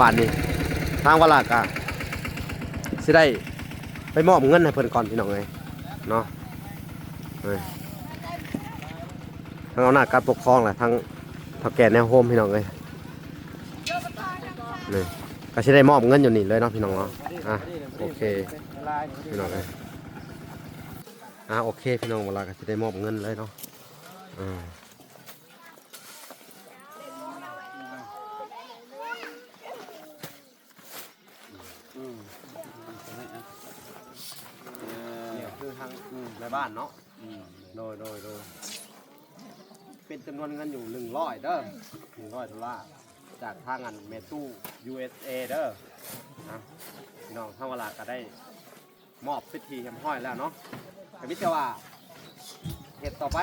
ບາດນີ້ທາງວາລາກະຊິໄດ້ໄປມອບເງິນໃຫ້ເພິ່ນກ່ອນ ພີ່ນ້ອງເອີຍເນາະ. ເອີ ທາງອຳນາດການປົກຄອງ ແລະ ທາງເຖົ້າແກ່ແນວໂຮມ ພີ່ນ້ອງເອີຍ. ນີ້ກະຊິໄດ້ມອບເງິນຢູ່ນີ້ເລີຍເນາະ ພີ່ນ້ອງເນາະ. ອ່ະ ໂອເຄ ພີ່ນ້ອງເອີຍ. ອ່າ ໂອເຄ ພີ່ນ້ອງ ເວລາກໍຊິໄດ້ມອບເງິນເລີຍເນາະ. ອ່າ ອືມ ນີ້ຄືທາງ ອືມ ແມ່ບ້ານເນາະ. ອືມ ໂດຍ ໂດຍ ໂດຍ ເປັນຈຳນວນເງິນຢູ່ໜຶ່ງຮ້ອຍເດີ ໜຶ່ງຮ້ອຍໂດລາ ຈາກທາງອັນແມ່ຕູ້ ຢູເອສເອ ເດີ. ອ່ະ ພີ່ນ້ອງ ທາງວາລາກໍໄດ້ ມອບເປັນທີ່ຮຽບຮ້ອຍແລ້ວເນາະ. ກໍມີແຕ່ວ່າເຮັດຕໍ່ໄປ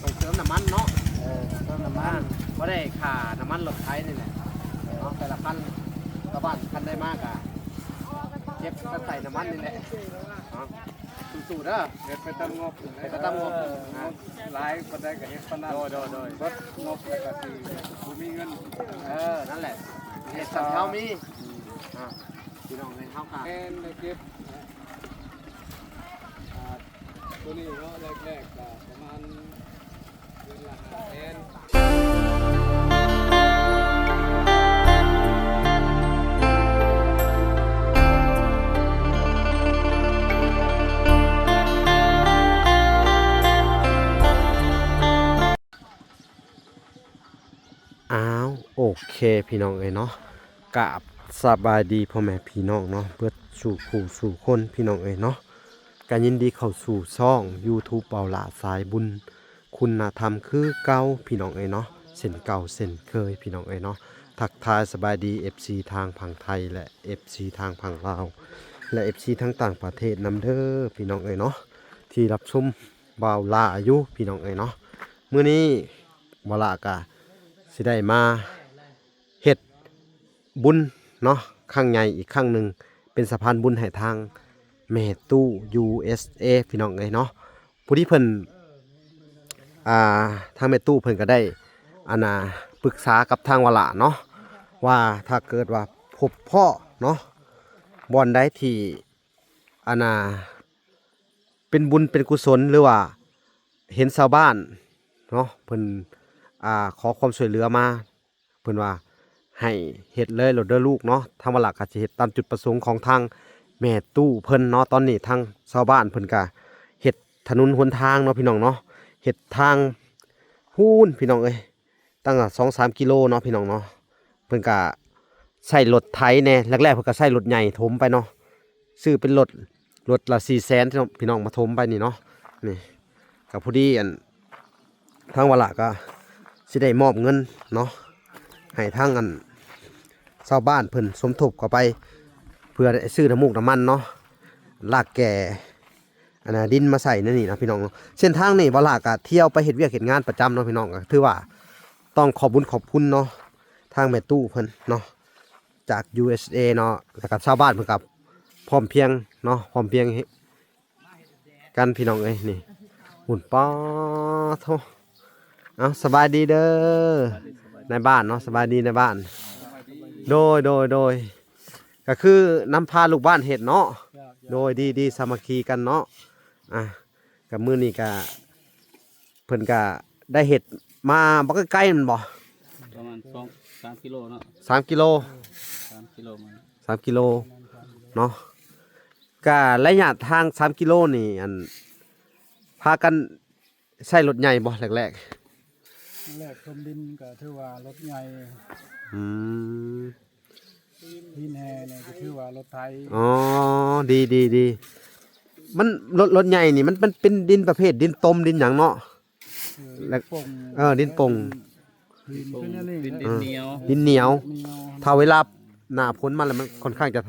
ຕ້ອງເຕີມນ້ຳມັນເນາະ. ເອີ ເຕີມນ້ຳມັນ ບໍ່ໄດ້ຄ່ານ້ຳມັນລົດໄຖນີ້ແຫຼະເນາະ ແຕ່ລະຄັນ. ຊາວບ້ານຄັນໃດມາກໍເກັບກັນໃສ່ນ້ຳມັນນີ້ແຫຼະເນາະ. ສູ້ໆເດີ ເຮັດໄປຕາມງົບ ເຮັດໄປຕາມງົບ. ເອີ ງົບຫຼາຍປານໃດກໍເຮັດປານນັ້ນ. ໂດຍໆໆ ເບິດງົບແລ້ວກໍຊິບໍ່ມີເງິນ. ເອີ ນັ້ນແຫຼະ ເຮັດສ່ຳເຮົາມີ. ອ່າ ພີ່ນ້ອງເອີຍ ເຮົາກໍແມ່ນໄດ້ເກັບ ອ່າ ຕົວນີ້ເນາະ ແລກໆກໍປະມານເດືອນລະຫ້າແສນ. ອ້າວ ໂອເຄ ພີ່ນ້ອງເອີຍເນາະ. ກາບສະບາຍດີພໍ່ແມ່ພີ່ນ້ອງເນາະ ເບິດສູ່ຜູ້ສູ່ຄົນ ພີ່ນ້ອງເອີຍເນາະ. ກະຍິນດີເຂົ້າສູ່ຊ່ອງຢູທູບເບົາຫຼ້າສາຍບຸນຄຸນນະທຳຄືເກົ່າ ພີ່ນ້ອງເອີຍເນາະ ເຊັ່ນເກົ່າເຊັ່ນເຄີຍ ພີ່ນ້ອງເອີຍເນາະ. ທັກທາຍສະບາຍດີເອັບຊີທາງຝັ່ງໄທ ແລະ ເອັບຊີທາງຝັ່ງລາວ ແລະ ເອັບຊີທາງຕ່າງປະເທດນຳເດີ ພີ່ນ້ອງເອີຍເນາະ ທີ່ຮັບຊົມບ່າວຫຼ້າຢູ່ ພີ່ນ້ອງເອີຍເນາະ. ມື້ນີ້ບ່າວຫຼ້າກະຊິໄດ້ມາ ເຮັດບຸນເນາະ ຄັ້ງໃຫຍ່ອີກຄັ້ງໜຶ່ງ ເປັນສະພານບຸນໃຫ້ທາງແມ່ຕູ້ ຢູເອສເອ ພີ່ນ້ອງເອີຍເນາະ. ຜູ້ທີ່ເພິ່ນ ອ່າ ທາງແມ່ຕູ້ເພິ່ນກໍໄດ້ ອັນນ່າ ປຶກສາກັບທາງວາລະເນາະ ວ່າຖ້າເກີດວ່າພົບພໍ້ເນາະ ບ່ອນໃດທີ່ ອັນນ່າ ເປັນບຸນເປັນກຸສົນ ຫຼືວ່າເຫັນຊາວບ້ານເນາະ ເພິ່ນ ອ່າ ຂໍຄວາມຊ່ວຍເຫຼືອມາ ເພິ່ນວ່າໃຫ້ເຮັດເລີຍໂລດເດີລູກເນາະ. ທາງວາລະກໍຊິເຮັດຕາມຈຸດປະສົງຂອງທາງແມ່ຕູ້ເພິ່ນເນາະ. ຕອນນີ້ທາງຊາວບ້ານເພິ່ນກໍເຮັດຖະໜົນຫົນທາງເນາະ ພີ່ນ້ອງເນາະ ເຮັດທາງ ພຸ້ນ ພີ່ນ້ອງເອີຍ ຕັ້ງສອງສາມກິໂລເນາະ ພີ່ນ້ອງເນາະ. ເພິ່ນກະໃຊ້ລົດໄຖແດ່ ແລກໆເພິ່ນກະໃຊ້ລົດໃຫຍ່ຖົມໄປເນາະ ຊື້ເປັນລົດ ລົດລະສີ່ແສນເນາະ ພີ່ນ້ອງ ມາຖົມໄປນີ້ເນາະ. ນີ້ກະພໍດີ ອັນ ທາງວາລະກະຊິໄດ້ມອບເງິນເນາະ ໃຫ້ທາງ ອັນ ຊາວບ້ານເພິ່ນສົມທົບເຂົ້າໄປ ເພື່ອໄດ້ຊື້ນ້ຳມູກນ້ຳມັນເນາະ ລາກແກ່ ອັນນ່າ ດິນມາໃສ່ໃນນີ້ເນາະ ພີ່ນ້ອງເນາະ. ເສັ້ນທາງນີ້ ວາລະກະທ່ຽວໄປເຮັດວຽກເຮັດງານປະຈຳເນາະ ພີ່ນ້ອງ. ກໍຖືວ່າຕ້ອງຂອບບຸນຂອບຄຸນເນາະ ທາງແມ່ຕູ້ເພິ່ນເນາະ ຈາກ ຢູເອສເອ ເນາະ ແລ້ວກໍຊາວບ້ານເພິ່ນກໍພ້ອມພຽງເນາະ ພ້ອມພຽງ ເຮັດກັນ ພີ່ນ້ອງເອີຍ. ນີ້ ຫຸ້ນ ປາໂທ. ເອົ້າ ສະບາຍດີເດີ ນາຍບ້ານເນາະ ສະບາຍດີນາຍບ້ານ. ໂດຍ ໂດຍ ໂດຍ ກໍຄືນຳພາລູກບ້ານເຮັດເນາະ. ໂດຍ ດີ ດີ ສາມັກຄີກັນເນາະ. ອ່າ ກໍມື້ນີ້ກໍ ເພິ່ນກະໄດ້ເຮັດມາບໍ່ໄກໆ ແມ່ນບໍ່? ປະມານສອງສາມກິໂລເນາະ ສາມກິໂລ ສາມກິໂລ ສາມກິໂລເນາະ. ກະໄລຍະທາງສາມກິໂລນີ້ ອັນ ພາກັນໃຊ້ລົດໃຫຍ່ບໍ່ແລກໆ? ແລກຖົມດິນກໍຖືວ່າລົດໃຫຍ່. ອືມ ຫີນແຫ່ນີ້ກໍຖືວ່າລົດໄຖ. ອໍ ດີ ດີ ດີ. ມັນ ລົດ ລົດໃຫຍ່ນີ້ ມັນ ມັນເປັນດິນປະເພດດິນຕົມດິນຫຍັງເນາະ? ເອີ ແລ້ວ ດິນປົງ ເອີ ດິນປົງ ດິນເປັນອັນນີ້ ດິນ ເອີ ດິນໜຽວ ດິນໜຽວ ໜຽວ. ຖ້າເວລາໜ້າຝົນມາແລ້ວ ມັນຄ່ອນຂ້າງຈະ ຈະ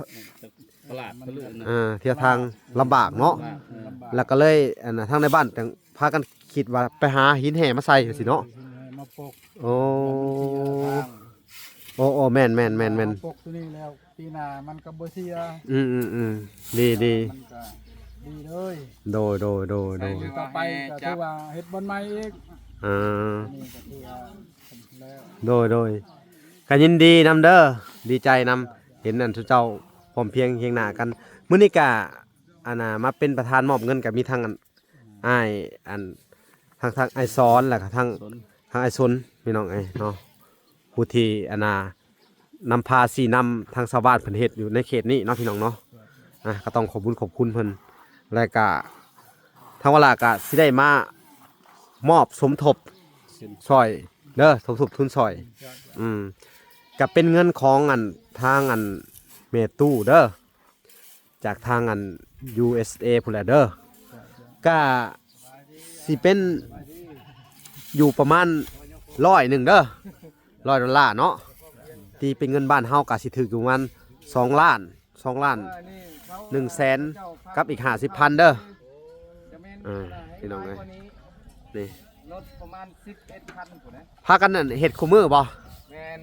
ພະລາດພະລືນນະ ເອີ ທ່ຽວທາງລຳບາກເນາະ. ລຳບາກ ເອີ ລຳບາກ. ແລ້ວກໍເລີຍ ອັນນ່າ ທາງໃນບ້ານຈັ່ງພາກັນຄິດວ່າໄປຫາຫີນແຫ່ມາໃສ່ຈັ່ງຊີ້ເນາະ ຫີນແຫ່ມາປົກ. ໂອ້ ແລ້ວມັນເສຍທາງ. ໂອ້ ໂອ້ ແມ່ນໆໆໆ ປົກຕົວນີ້ແລ້ວ ປີໜ້າມັນກໍບໍ່ເສຍ. ອືມໆໆ ດີໆ ມັນກໍດີເລີຍ. ໂດຍໆໆໆ ຕໍ່ໄປກໍຖືວ່າເຮັດບ່ອນໃໝ່ອີກ. ອ່າ ອັນນີ້ກໍຖືວ່າແລ້ວ. ໂດຍໆ ກໍຍິນດີນຳເດີ ດີໃຈນຳ ເຫັນອັນຊຸມເຈົ້າພ້ອມພຽງຮຽງໜ້າກັນ. ມື້ນີ້ກະ ອັນນ່າ ມາເປັນປະທານມອບເງິນ ກໍມີທັງອັນ ອ້າຍ ອັນ ທັງ ທັງອ້າຍສອນ ແລ້ວກໍທັງ ທັງອ້າຍສົນ ພີ່ນ້ອງເອີຍເນາະ ຜູ້ທີ່ ອັນນ່າ ນຳພາຊີ້ນຳທາງຊາວບ້ານເພິ່ນເຮັດຢູ່ໃນເຂດນີ້ເນາະ ພີ່ນ້ອງເນາະ. ອ່າ ກໍຕ້ອງຂອບບຸນຂອບຄຸນເພິ່ນ ແລ້ວກະທາງວາລາກະຊິໄດ້ມາມອບສົມທົບຊ່ອຍເດີ ສົມທົບທຶນຊ່ອຍ. ອືມ ກະເປັນເງິນຂອງອັນ ທາງອັນແມ່ຕູ້ເດີ ຈາກທາງອັນ ຢູເອສເອ ພຸ້ນແຫຼະເດີ ກະຊິເປັນຢູ່ປະມານຮ້ອຍໜຶ່ງເດີ ຮ້ອຍດອນລາເນາະ ຕີເປັນເງິນບ້ານເຮົາກະຊິຖືກຢູ່ປະມານສອງລ້ານ ສອງລ້ານໜຶ່ງແສນກັບອີກຫ້າສິບພັນເດີ. ເອີ ພີ່ນ້ອງເອີຍ ນີ້ ລົດປະມານສິບເອັດຄັນພຸ້ນນະ ພາກັນນັ້ນເຮັດຄູ່ມື້ບໍ່? ແມ່ນ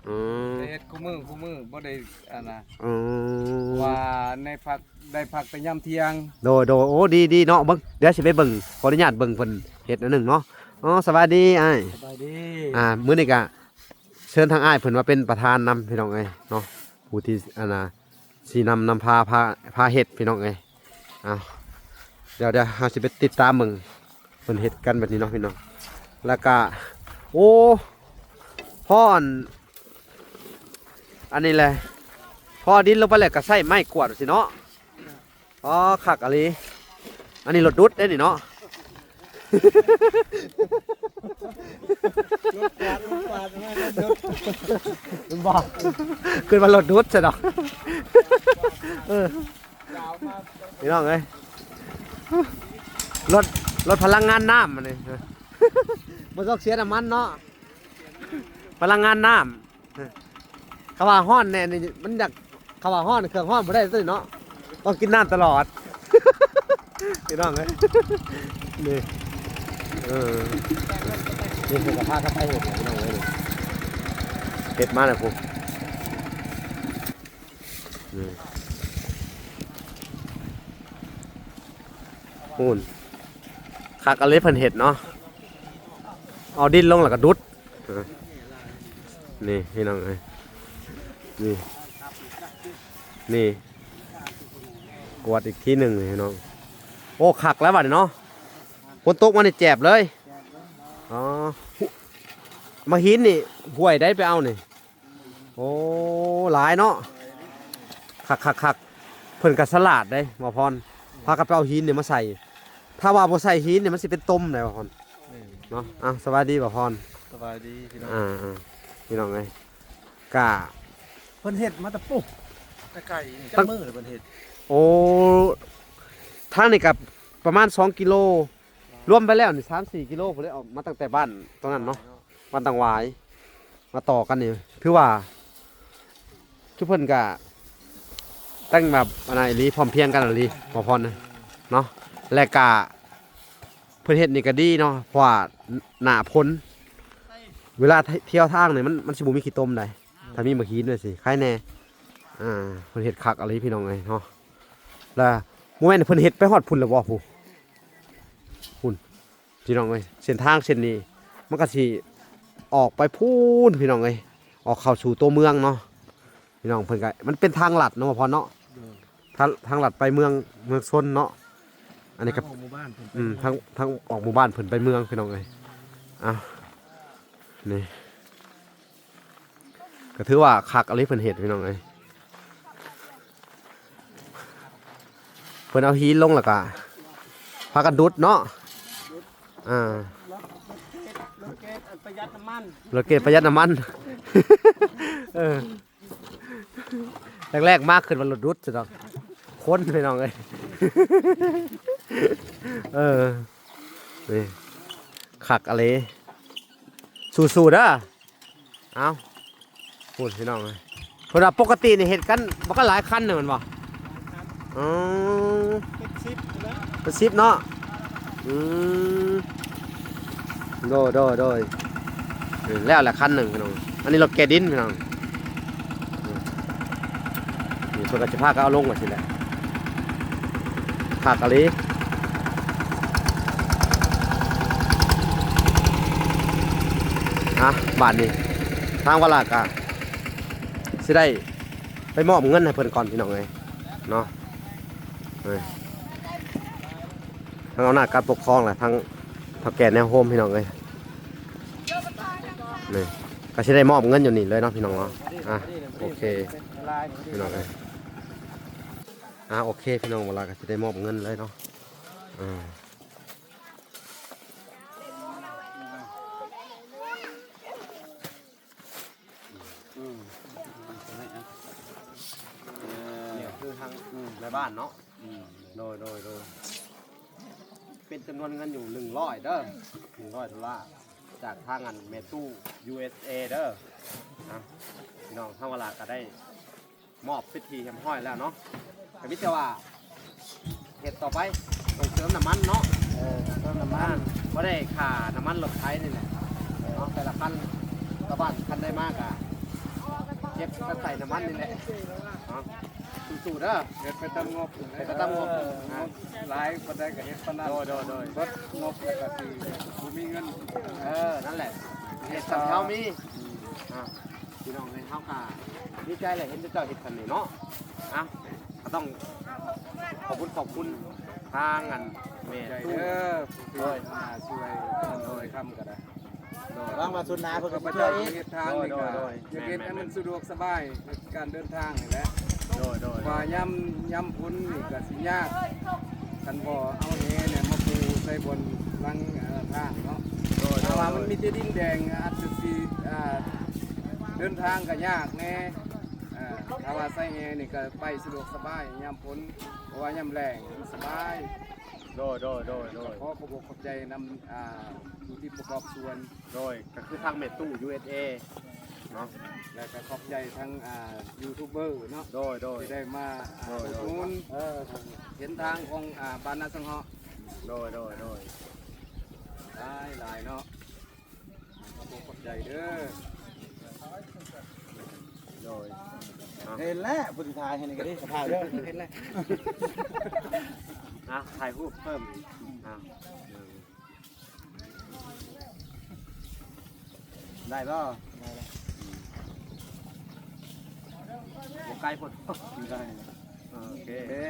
ອືມ ໄດ້ເຮັດຄູ່ມື້ ຄູ່ມື້ ບໍ່ໄດ້ອັນນ່າ ອືມ ວ່າໃນພັກ ໄດ້ພັກແຕ່ຍາມທ່ຽງ. ໂດຍ ໂດຍ ໂອ້ ດີ ດີເນາະ ເບິ່ງ ດຽວຊິໄປເບິ່ງ ຂໍອະນຸຍາດເບິ່ງເພິ່ນເຮັດອັນໜຶ່ງເນາະ. ອໍ ສະບາຍດີອ້າຍ ສະບາຍດີ. ອ່າ ມື້ນີ້ກະເຊີນທາງອ້າຍເພິ່ນມາເປັນປະທານນຳ ພີ່ນ້ອງເອີຍເນາະ ຜູ້ທີ່ອັນນ່າ ຊີ້ນຳ ນຳພາ ພາ ພາເຮັດ ພີ່ນ້ອງເອີຍ. ເອົາ ດຽວ ດຽວເຮົາຊິໄປຕິດຕາມເບິ່ງ ເພິ່ນເຮັດກັນແບບນີ້ເນາະ ພີ່ນ້ອງ. ແລ້ວກະ ໂອ້ ພໍອັນ ອັນນີ້ແຫຼະ ພໍດິນລົງໄປແລ້ວກະໃຊ້ໄມ້ກວາດຊີ້ເນາະ. ອໍ ຄັກອີ່ຫຼີ ອັນນີ້ລົດດຸດເດ້ນີ້ເນາະ ແມ່ນບໍ່? ຄືວ່າລົດດຸດຊະດອກ ເອີ ພີ່ນ້ອງເອີຍ ລົດ ລົດພະລັງງານນ້ຳອັນນີ້ ບໍ່ຕ້ອງເສຍນ້ຳມັນເນາະ ພະລັງງານນ້ຳ. ເອີ ເຂົາວ່າຮ້ອນແນ່ນີ້ ມັນຢາກ ເຂົາວ່າຮ້ອນ ເຄື່ອງຮ້ອນບໍ່ໄດ້ຕົວນີ້ເນາະ ຕ້ອງກິນນ້ຳຕະຫຼອດ ພີ່ນ້ອງເອີຍ. ນີ້ ເອີ ນີ້ເພິ່ນກໍພາກັນໄປເຮັດ ພີ່ນ້ອງເອີຍ ເຮັດມາແລ້ວພຸ້ນ. ນີ້ ພຸ້ນ ຄັກອີ່ຫຼີເພິ່ນເຮັດເນາະ ເອົາດິນລົງແລ້ວກໍດຸດ. ເອີ ນີ້ ພີ່ນ້ອງເອີຍ ນີ້ ນີ້ ກວດອີກທີໜຶ່ງ ນີ້ ພີ່ນ້ອງ. ໂອ້ ຄັກແລ້ວບັດນີ້ເນາະ ຝົນຕົກມານີ້ແຈບເລີຍ. ອໍ ໝາກຫີນນີ້ຫ້ວຍໃດໄປເອົານີ້? ໂອ້ ຫຼາຍເນາະ ຄັກໆໆ. ເພິ່ນກໍສະຫຼາດເດ້ ບ່າວພອນ ພາກັນໄປເອົາຫີນນີ້ມາໃສ່ ຖ້າວ່າບໍ່ໃສ່ຫີນນີ້ມັນຊິເປັນຕົມໄດ໋ ບ່າວພອນ ແມ່ນ ເນາະ. ເອົາ ສະບາຍດີ ບ່າວພອນ ສະບາຍດີພີ່ນ້ອງ ອ່າໆ ພີ່ນ້ອງເອີຍ ກະ ເພິ່ນເຮັດມາແຕ່ປຸ ແຕ່ໄກນີ້ ຈັກມື້ແລ້ວເພິ່ນເຮັດ? ໂອ້ ທາງນີ້ກໍປະມານສອງກິໂລ ລວມໄປແລ້ວນີ້ສາມສີ່ກິໂລພຸ້ນເດ້ ອອກມາຕັ້ງແຕ່ບ້ານຕົງນັ້ນເນາະ ບ້ານຕັງຫວາຍ ມາຕໍ່ກັນນີ້ ຖືວ່າ ຄືເພິ່ນກະຕັ້ງແບບອັນນັ້ນອີ່ຫຼີ ພ້ອມພຽງກັນອີ່ຫຼີ ໝໍພອນນະເນາະ. ແລະກະເພິ່ນເຮັດນີ້ກະດີເນາະ ເພາະວ່າໜ້າຝົນ ເວລາທ- ທ່ຽວທາງນີ້ ມັນ ມັນຊິບໍ່ມີຂີ້ຕົມໃດ໋ ຖ້າມີໝາກຫີນໄວ້ຊິ ຄາຍແດ່. ອ່າ ເພິ່ນເຮັດຄັກອີ່ຫຼີ ພີ່ນ້ອງເອີຍເນາະ. ແລະບໍ່ແມ່ນເພິ່ນເຮັດໄປຮອດພຸ້ນແລ້ວບໍ່? ພຸ້ນ ພຸ້ນ ພີ່ນ້ອງເອີຍ ເສັ້ນທາງເສັ້ນນີ້ ມັນກໍຊິອອກໄປພຸ້ນ ພີ່ນ້ອງເອີຍ ອອກເຂົ້າສູ່ຕົວເມືອງເນາະ ພີ່ນ້ອງ. ເພິ່ນກໍ ມັນເປັນທາງລັດເນາະ ພໍ່ເນາະ ໂດຍ ທາງ ທາງລັດໄປເມືອງ ເມືອງຊົນເນາະ. ອັນນີ້ກໍ ທາງອອກໝູ່ບ້ານເພິ່ນໄປ ອືມ ເມືອງ ທາງ ທາງອອກໝູ່ບ້ານເພິ່ນໄປເມືອງ ພີ່ນ້ອງເອີຍ. ເອົ້າ ນີ້ ກໍຖືວ່າຄັກອີ່ຫຼີເພິ່ນເຮັດ ພີ່ນ້ອງເອີຍ. ເພິ່ນເອົາຫີນລົງແລ້ວກໍພາກັນດຸດເນາະ ອ່າ ລົດເກດ ລົດເກດປະຢັດນ້ຳມັນ ລົດເກດປະຢັດນ້ຳມັນ ເອີ ແລກໆມາຄິດວ່າລົດດຸດຊະດອກ ຄົນ ພີ່ນ້ອງເອີຍ. ເອີ ນີ້ ຄັກອີ່ຫຼີ ສູ້ໆເດີ. ເອົ້າ ພຸ້ນ ພີ່ນ້ອງເອີຍ ເພິ່ນວ່າປົກກະຕິນີ້ເຮັດກັນ ບໍ່ກໍຫຼາຍຄັນໜຶ່ງແມ່ນບໍ່? ອໍ ເປັນສິບພຸ້ນແຫຼະ ເປັນສິບເນາະ. ອືມ ໂດຍ ໂດຍ ໂດຍ ເອີ ແລ້ວແຫຼະຄັນໜຶ່ງ ພີ່ນ້ອງ. ອັນນີ້ລົດແກ່ດິນ ພີ່ນ້ອງ. ນີ້ເພິ່ນກໍຊິພາກັນເອົາລົງວ່າຊີ້ແຫຼະ ຄັກອີ່ຫຼີ. ອ່ະ ບາດນີ້ທາງວາລາກະ ຊິໄດ້ໄປມອບເງິນໃຫ້ເພິ່ນກ່ອນພີ່ນ້ອງເອີຍເນາະ. ເອີ ທາງອຳນາດການປົກຄອງ ແລະ ທາງເຖົ້າແກ່ແນວໂຮມພີ່ນ້ອງເອີຍ ນີ້ ກໍຊິໄດ້ມອບເງິນຢູ່ນີ້ເລີຍເນາະພີ່ນ້ອງເນາະ. ອ່ະ ໂອເຄພີ່ນ້ອງເອີຍ ອ່ະ ໂອເຄພີ່ນ້ອງ ເວລາກໍຊິໄດ້ມອບເງິນເລີຍເນາະ. ອ່າ ອືມ ເອີ ນີ້ຄືທາງ ອືມ ແມ່ບ້ານເນາະ. ອືມ ໂດຍ ໂດຍ ໂດຍ ເປັນຈຳນວນເງິນຢູ່ໜຶ່ງຮ້ອຍເດີ ໜຶ່ງຮ້ອຍໂດລາ ຈາກທາງອັນແມ່ຕູ້ ຢູເອສເອ ເດີ. ອ່ະ ພີ່ນ້ອງ ທາງວາລາກໍໄດ້ ມອບເປັນທີ່ຮຽບຮ້ອຍແລ້ວເນາະ ກໍມີແຕ່ວ່າເຮັດຕໍ່ໄປ ຕ້ອງເຕີມນ້ຳມັນເນາະ. ເອີ ເຕີມນ້ຳມັນ ອ່າ ບໍ່ໄດ້ຄ່ານ້ຳມັນລົດໄຖນີ້ແຫຼະເນາະ ແຕ່ລະຄັນ ຊາວບ້ານຄັນໃດມາກໍເກັບກັນໃສ່ນ້ຳມັນນີ້ແຫຼະເນາະ. ສູ້ໆເດີ ເຮັດໄປຕາມງົບ ເຮັດໄປຕາມງົບ ເອີ ງົບຫຼາຍປານໃດກໍເຮັດປານນັ້ນ. ໂດຍ ໂດຍ ໂດຍ ເບິດງົບແລ້ວກໍຊິບໍ່ມີເງິນ. ເອີ ນັ້ນແຫຼະ ເຮັດສ່ຳເຮົາມີ. ອ່າ ພີ່ນ້ອງເອີຍ ເຮົາກໍດີໃຈແຫຼະ ເຫັນເຈົ້າເຮັດສ່ຳນີ້ເນາະ. ອ່ະ ກໍຕ້ອງຂອບຄຸນ ຂອບຄຸນທາງອັນແມ່ຕູ້ເດີ ໂດຍ ມາຊ່ວຍເງິນຊ່ວຍຄຳກໍໄດ້. ໂດຍ ຫວັງວ່າສຸດໜ້າເພິ່ນກໍຊິຊ່ວຍອີກ. ເຮັດທາງນີ້ກໍ ໂດຍ ໂດຍ ໂດຍ ຢາກເຮັດໃຫ້ມັນສະດວກສະບາຍໃນການເດີນທາງນີ້ແຫຼະ. ໂດຍ ໂດຍ ວ່າຍາມ ຍາມຝົນນີ້ກໍຊິຍາກ ຄັນບໍ່ເອົາແຫນີ້ມາປູໃສ່ບ່ອນຫຼັງ ເອີ ທາງເນາະ. ໂດຍ ໂດຍ ຖ້າວ່າມັນມີແຕ່ດິນແດງ ອາດຈະຊິ ອ່າ ເດີນທາງກໍຍາກແດ່. ອ່າ ຖ້າວ່າໃສ່ແຫນີ້ກໍໄປສະດວກສະບາຍຍາມຝົນ ເພາະວ່າຍາມແລ້ງມັນສະບາຍ. ໂດຍ ໂດຍ ໂດຍ ໂດຍ ກໍຂໍຂອບອົກຂອບໃຈນຳ ອ່າ ຜູ້ທີ່ປະກອບສ່ວນ. ໂດຍ ກໍຄືທາງແມ່ຕູ້ ຢູເອສເອ ເນາະ ແລ້ວກໍຂອບໃຈທາງ ອ່າ ຢູທູບເບີເນາະ. ໂດຍ ໂດຍ ທີ່ໄດ້ມາ ອ່າ ໂດຍ ອຸດໜູນ ເອີ ເຫັນທາງຂອງ ອ່າ ບ້ານນາສັງເຫາະ. ໂດຍ ໂດຍ ໂດຍ ຫຼາຍໆເນາະ. ຂອບໃຈເດີ. ໂດຍ ເຫັນແລ້ວ ຜູ້ທີ່ຖ່າຍໃຫ້ນີ້ກໍດີ ສະພາບເດີ ເຫັນແລ້ວ. ອ່ະ ຖ່າຍຮູບເພີ່ມອີກ. ອ່ະ ໄດ້ບໍ່? ໄດ້ແລ້ວ ບໍ່ໄກໂພດ. ໄດ້. ໂອເຄ ເອີ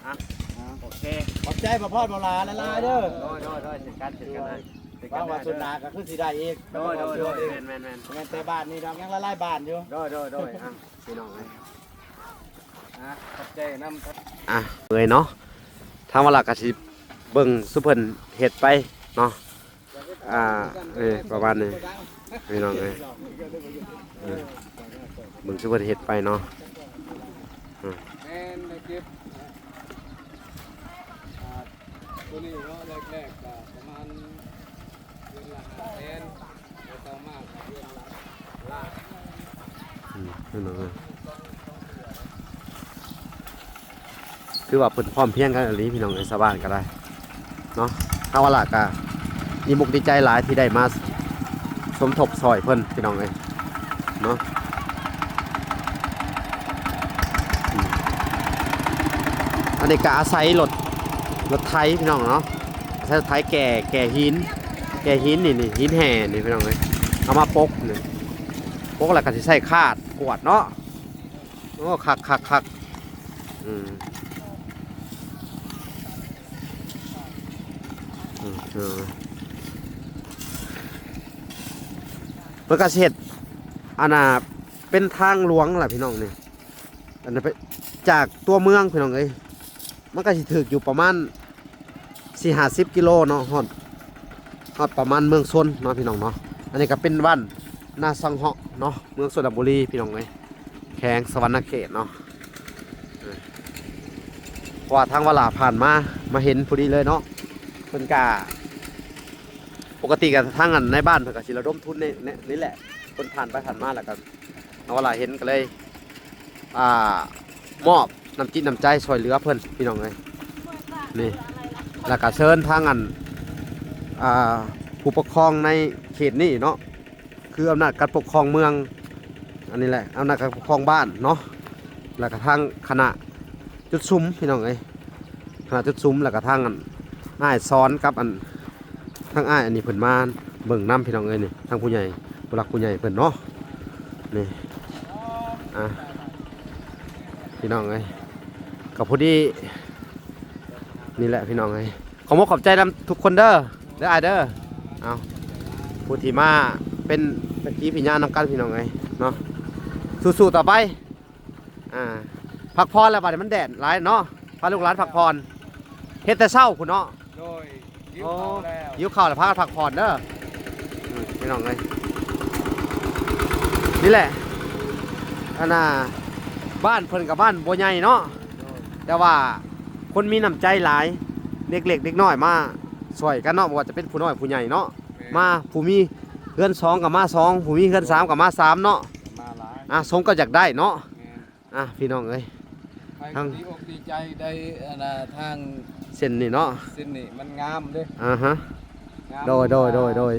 ອ່ະ ອ່ະ ໂອເຄ ຂອບໃຈພໍ່ພອດໝໍຫຼາຫຼາຍໆເດີ. ໂດຍ ໂດຍ ໂດຍ ເຊັ່ນກັນ ເຊັ່ນກັນນະ ເຊັ່ນກັນ. ຫວັງວ່າສຸດໜ້າກໍຄືຊິໄດ້ອີກ. ໂດຍ ໂດຍ ໂດຍ ແມ່ນໆໆ ແມ່ນແຕ່ບ້ານນີ້ດອກ ຍັງຫຼາຍໆບ້ານຢູ່. ໂດຍ ໂດຍ ໂດຍ ອ່ະ ພີ່ນ້ອງເອີຍ ອ່ະ ຂອບໃຈນຳ. ອ່ະ ເອີຍເນາະ ທາງວາລາກໍຊິເບິ່ງສູ່ເພິ່ນເຮັດໄປເນາະ. ອ່າ ເອີ ປະມານນີ້ພີ່ນ້ອງເອີຍ ເອີ ເບິ່ງຊິເພິ່ນເຮັດໄປເນາະ. ອືມ ແມ່ນໄດ້ເກັບ ອ່າ ໂຕນີ້ເນາະ ແລກໆກໍປະມານເດືອນລະຫ້າແສນ ແລ້ວຕໍ່ມາກໍເດືອນລະລ້ານ. ອືມ ພີ່ນ້ອງເອີຍ ຄືວ່າເພິ່ນພ້ອມພຽງກັນອີ່ຫຼີພີ່ນ້ອງເອີຍ ຊາວບ້ານກໍໄດ້ເນາະ. ທາງວາລາກໍດີມຸກດີໃຈຫຼາຍທີ່ໄດ້ມາສົມທົບຊ່ອຍເພິ່ນພີ່ນ້ອງເອີຍເນາະ. ອືມ ອັນນີ້ກໍອາໄສລົດ ລົດໄຖພີ່ນ້ອງເນາະ ອາໄສລົດໄຖແກ່ ແກ່ຫີນ ແກ່ຫີນນີ້ ຫີນແຮ່ນີ້ພີ່ນ້ອງເອີຍ ເອົາມາປົກນີ້ ປົກແລ້ວກໍຊິໃຊ້ຄາດກວດເນາະ. ໂອ້ ຄັກໆໆ ອືມ ອືມ ເອີ ເພິ່ນກໍຊິເຮັດ ອັນນ່າ ເປັນທາງຫຼວງລະພີ່ນ້ອງນີ້ ອັນນັ້ນໄປຈາກຕົວເມືອງພີ່ນ້ອງເອີຍ ມັນກໍຊິຖືກຢູ່ປະມານ ສີ່ຫ້າສິບກິໂລເນາະ ຮອດ ຮອດປະມານເມືອງຊົນເນາະພີ່ນ້ອງເນາະ. ອັນນີ້ກໍເປັນບ້ານນາສັງເຫາະເນາະ ເມືອງຊົນນະບູລີພີ່ນ້ອງເອີຍ ແຂວງສະຫວັນນະເຂດເນາະ. ເອີ ເພາະວ່າທາງວາລາຜ່ານມາ ມາເຫັນພໍດີເລີຍເນາະ. ເພິ່ນກະ ປົກກະຕິກະທາງອັນນາຍບ້ານເພິ່ນກະຊິລະດົມທຶນໃນ ໃນ ນີ້ແຫຼະ ເພິ່ນຜ່ານໄປຜ່ານມາແລ້ວກະ ເຮົາວ່າລະເຫັນກໍເລີຍ ອ່າ ມອບນ້ຳຈິດນ້ຳໃຈຊ່ວຍເຫຼືອເພິ່ນພີ່ນ້ອງເອີຍ ນີ້ ແລ້ວກະເຊີນທາງອັນ ອ່າ ຜູ້ປົກຄອງໃນເຂດນີ້ເນາະ ຄືອຳນາດການປົກຄອງເມືອງ ອັນນີ້ແຫຼະ ອຳນາດການປົກຄອງບ້ານເນາະ ແລ້ວກະທາງຄະນະຈຸດສຸມພີ່ນ້ອງເອີຍ ຄະນະຈຸດສຸມ ແລ້ວກະທາງອັນ ອ້າຍສອນກັບອັນ ທາງອ້າຍອັນນີ້ເພິ່ນມາເບິ່ງນຳພີ່ນ້ອງເອີຍ ນີ້ ທາງຜູ້ໃຫຍ່ ຜູ້ຫຼັກຜູ້ໃຫຍ່ເພິ່ນເນາະ ນີ້ ອ ອ່ະ ພີ່ນ້ອງເອີຍ ກໍພໍດີນີ້ແຫຼະພີ່ນ້ອງເອີຍ ຂໍຂອບໃຈນຳທຸກຄົນເດີ ເດີອ້າຍເດີ. ເອົາ ຜູ້ທີ່ມາເປັນສັກຂີພະຍານນຳກັນພີ່ນ້ອງເອີຍເນາະ ສູ້ໆຕໍ່ໄປ. ອ່າ ພັກຜ່ອນແລ້ວ ບາດນີ້ມັນແດດຫຼາຍເນາະ ພາລູກຫຼານພັກຜ່ອນ ເຮັດແຕ່ເຊົ້າພຸ້ນເນາະ. ໂດຍ ຫິວເຂົ້າແລ້ວ ຫິວເຂົ້າແລ້ວ ພາກັນພັກຜ່ອນເດີ ອືມ ພີ່ນ້ອງເອີຍ ນີ້ແຫຼະ ອັນນ່າ ບ້ານເພິ່ນກໍບ້ານບໍ່ໃຫຍ່ເນາະ ໂດຍ ແຕ່ວ່າຄົນມີນ້ຳໃຈຫຼາຍ ເດັກເລັກເດັກນ້ອຍມາຊ່ອຍກັນເນາະ ບໍ່ວ່າຈະເປັນຜູ້ນ້ອຍຜູ້ໃຫຍ່ເນາະ ແມ່ນ ມາ ຜູ້ມີເຮືອນສອງກໍມາສອງ ຜູ້ມີເຮືອນສາມກໍມາສາມເນາະ ມາຫຼາຍ ອ່າ ສົມກັບຢາກໄດ້ເນາະ ແມ່ນ. ອ່ະ ພີ່ນ້ອງເອີຍ ໃຜກໍດີອົກດີໃຈໄດ້ ອັນນ່າ ທາງເສັ້ນນີ້ເນາະ ເສັ້ນນີ້ມັນງາມເດ້ ອ່າຮະ ງາມ ໂດຍ ໂດຍ ໂດຍ ໂດຍ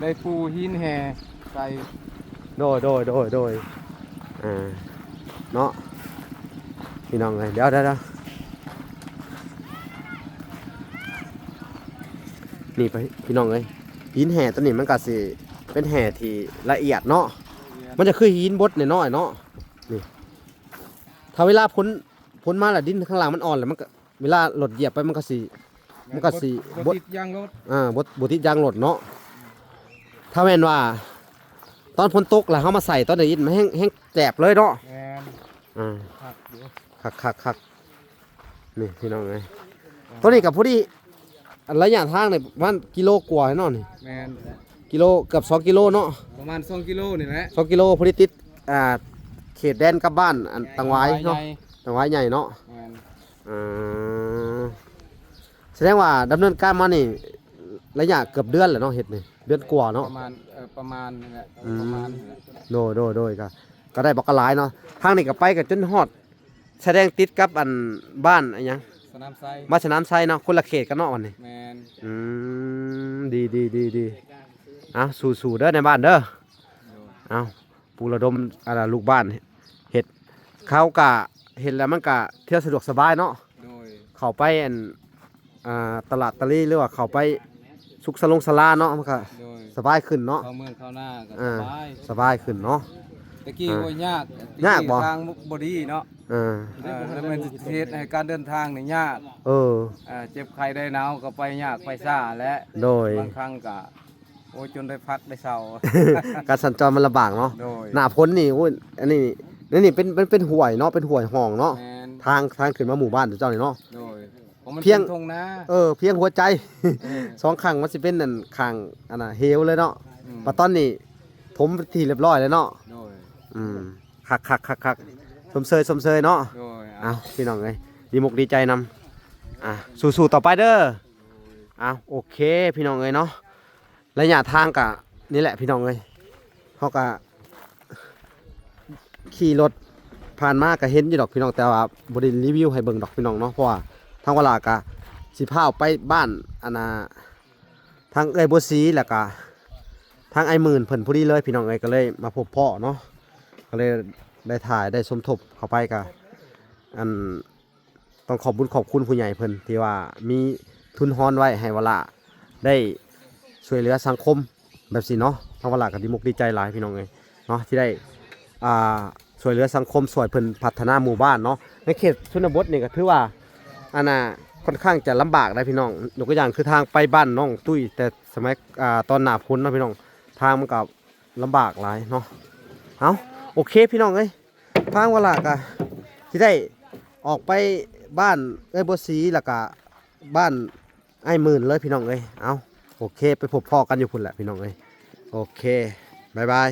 ໄດ້ປູຫີນແຮ່ໃສ່ ໂດຍ ໂດຍ ໂດຍ ໂດຍ ອ່າ ເນາະ ພີ່ນ້ອງເອີຍ ດຽວ ດຽວ ດຽວ ນີ້ໄປ ພີ່ນ້ອງເອີຍ ຫີນແຮ່ຕົວນີ້ມັນກໍຊິເປັນແຮ່ທີ່ລະອຽດເນາະ ລະອຽດ ມັນຈະຄືຫີນບົດນ້ອຍໆເນາະ ນີ້ ຖ້າເວລາຝົນ ຝົນມາແລ້ວດິນຂ້າງລ່າງມັນອ່ອນ ແລ້ວມັນກໍ ເວລາລົດຢຽບໄປມັນກໍຊິ ມັນກໍຊິ ບໍ່ ບໍ່ຕິດຢາງລົດ ອ່າ ບໍ່ ບໍ່ຕິດຢາງລົດເນາະ. ຖ້າແມ່ນວ່າຕອນຝົນຕົກແລ້ວເຮົາມາໃສ່ຕອນໃນດິນ ມັນແຮ່ງ ແຮ່ງແຈບເລີຍເນາະ ແມ່ນ ອ່າ ຄັກຢູ່ ຄັກໆໆ ນີ້ພີ່ນ້ອງເອີຍ ອ່າ ຕົວນີ້ກໍພໍດີ ອັນໄລຍະທາງນີ້ປະມານກິໂລກວ່າເນາະນີ້ ແມ່ນ ກິໂລ ເກືອບສອງກິໂລເນາະ ປະມານສອງກິໂລນີ້ແຫຼະ ສອງກິໂລ ພໍດີຕິດ ອ່າ ເຂດແດນກັບບ້ານ ອັນ ແດນຕັງຫວາຍເນາະ ໃຫຍ່ ຕັງຫວາຍໃຫຍ່ເນາະ ແມ່ນ ອ່າ ສະແດງວ່າດຳເນີນການມານີ້ ໄລຍະເກືອບເດືອນແລ້ວເນາະ ເຮັດນີ້ ເດືອນກວ່າເນາະ ປະມານ ເອີ ປະມານນີ້ແຫຼະ ອືມ ປະມານນີ້ແຫຼະ ໂດຍ ໂດຍ ໂດຍ ກໍ ກໍໄດ້ບັກຫຼາຍເນາະ ທາງນີ້ກໍໄປກໍຈົນຮອດ ສະແດງຕິດກັບອັນບ້ານອັນຫຍັງ ສະໜາມໄຊ ບ້ານສະໜາມໄຊເນາະ ຄົນລະເຂດກັນເນາະ ອັນນີ້ ແມ່ນ ອືມ ດີ ດີ ດີ ດີ ເອົາ ສູ້ໆເດີໃນບ້ານເດີ ໂດຍ ເອົາ ປູລະດົມ ອັນ ລູກບ້ານເຮັດ ເຂົາກະເຮັດແລ້ວມັນກະທ່ຽວສະດວກສະບາຍເນາະ ໂດຍ ເຂົ້າໄປອັນ ອ່າ ຕະຫຼາດຕະລີ ຫຼືວ່າເຂົ້າໄປສຸກສະຫຼົງສະຫຼາເນາະ ມັນກະ ໂດຍ ສະບາຍຂຶ້ນເນາະ ເຂົ້າເມືອງເຂົ້ານາກໍ ອ່າ ສະບາຍ ສະບາຍຂຶ້ນເນາະ ແຕ່ກີ້ ອ່າ ໂອ້ຍ ຍາກ ຍາກບໍ່? ທາງບໍ່ດີເນາະ ເອີ ເອີ ແລ້ວມັນຊິເຮັດໃຫ້ການເດີນທາງນີ້ຍາກ ເອີ ເອີ ເຈັບໄຂ້ໄດ້ໜາວກໍໄປຍາກໄປຊ້າແຫຼະ ໂດຍ ບາງຄັ້ງກໍ ໂອ້ຍ ຈົນໄດ້ພັກໄດ້ເຊົາ ການສັນຈອນມັນລຳບາກເນາະ ໂດຍ ໜ້າຝົນນີ້ ໂອ້ຍ ອັນນີ້ ນີ້ເປັນ ມັນເປັນຫ້ວຍເນາະ ເປັນຫ້ວຍຮ່ອງເນາະ ແມ່ນ ທາງ ທາງຂຶ້ນມາໝູ່ບ້ານເຈົ້ານີ້ເນາະ ໂດຍ ພຽງ ເອີ ພຽງຫົວໃຈ ເອີ ສອງຂ້າງມັນຊິເປັນອັນ ຂ້າງອັນນ່າ ເຫວເລີຍເນາະ ອືມ ບັດຕອນນີ້ຖົມທີ່ຮຽບຮ້ອຍແລ້ວເນາະ ໂດຍ ອືມ ຄັກໆໆໆ ຊົມເຊີຍ ຊົມເຊີຍເນາະ ໂດຍ ເອົາ ພີ່ນ້ອງເອີຍ ດີມົກດີໃຈນຳ ອ່າ ສູ້ໆຕໍ່ໄປເດີ ໂດຍ ເອົາ ໂອເຄ ພີ່ນ້ອງເອີຍເນາະ ໄລຍະທາງກະນີ້ແຫຼະພີ່ນ້ອງເອີຍ ເຮົາກະຂີ່ລົດຜ່ານມາກະເຫັນຢູ່ດອກພີ່ນ້ອງ ແຕ່ວ່າບໍ່ໄດ້ຣີວິວໃຫ້ເບິ່ງດອກພີ່ນ້ອງເນາະ ເພາະວ່າທາງວາລາກະຊິພາໄປບ້ານ ອັນນ່າ ທາງເອື້ອຍບົວສີ ແລ້ວກະທາງອ້າຍໝື່ນເພິ່ນພໍດີເລີຍພີ່ນ້ອງເອີຍ ກໍເລີຍມາພົບພໍ້ເນາະ ກໍເລີຍໄດ້ຖ່າຍໄດ້ສົມທົບເຂົ້າໄປ ກະ ອັນ ຕ້ອງຂອບບຸນຂອບຄຸນຜູ້ໃຫຍ່ເພິ່ນ ທີ່ວ່າມີທຶນຮອນໄວ້ໃຫ້ວາລາໄດ້ຊ່ວຍເຫຼືອສັງຄົມແບບຊີ້ເນາະ ທາງວາລາກໍດີມົກດີໃຈຫຼາຍພີ່ນ້ອງເອີຍເນາະ ທີ່ໄດ້ ອ່າ ຊ່ວຍເຫຼືອສັງຄົມ ຊ່ວຍເພິ່ນພັດທະນາໝູ່ບ້ານເນາະ ໃນເຂດຊົນນະບົດນີ້ກໍຖືວ່າ ອັນນ່າ ຂ້ອນຂ້າງຈະລຳບາກໄດ໋ພີ່ນ້ອງ ຍົກຕົວຢ່າງຄືທາງໄປບ້ານນ້ອງຕຸ້ຍ ແຕ່ສະໄໝ ອ່າ ຕອນໜ້າຝົນເນາະພີ່ນ້ອງ ທາງມັນກໍລຳບາກຫຼາຍເນາະ ເອົາ ໂອເຄພີ່ນ້ອງເອີຍ ທາງວາລາກະຊິໄດ້ອອກໄປບ້ານເອື້ອຍບົວສີ ແລ້ວກະບ້ານອ້າຍໝື່ນເລີຍພີ່ນ້ອງເອີຍ ເອົາ ໂອເຄ ໄປພົບພໍ້ກັນຢູ່ພຸ້ນແຫຼະພີ່ນ້ອງເອີຍ ໂອເຄ ບາຍບາຍ.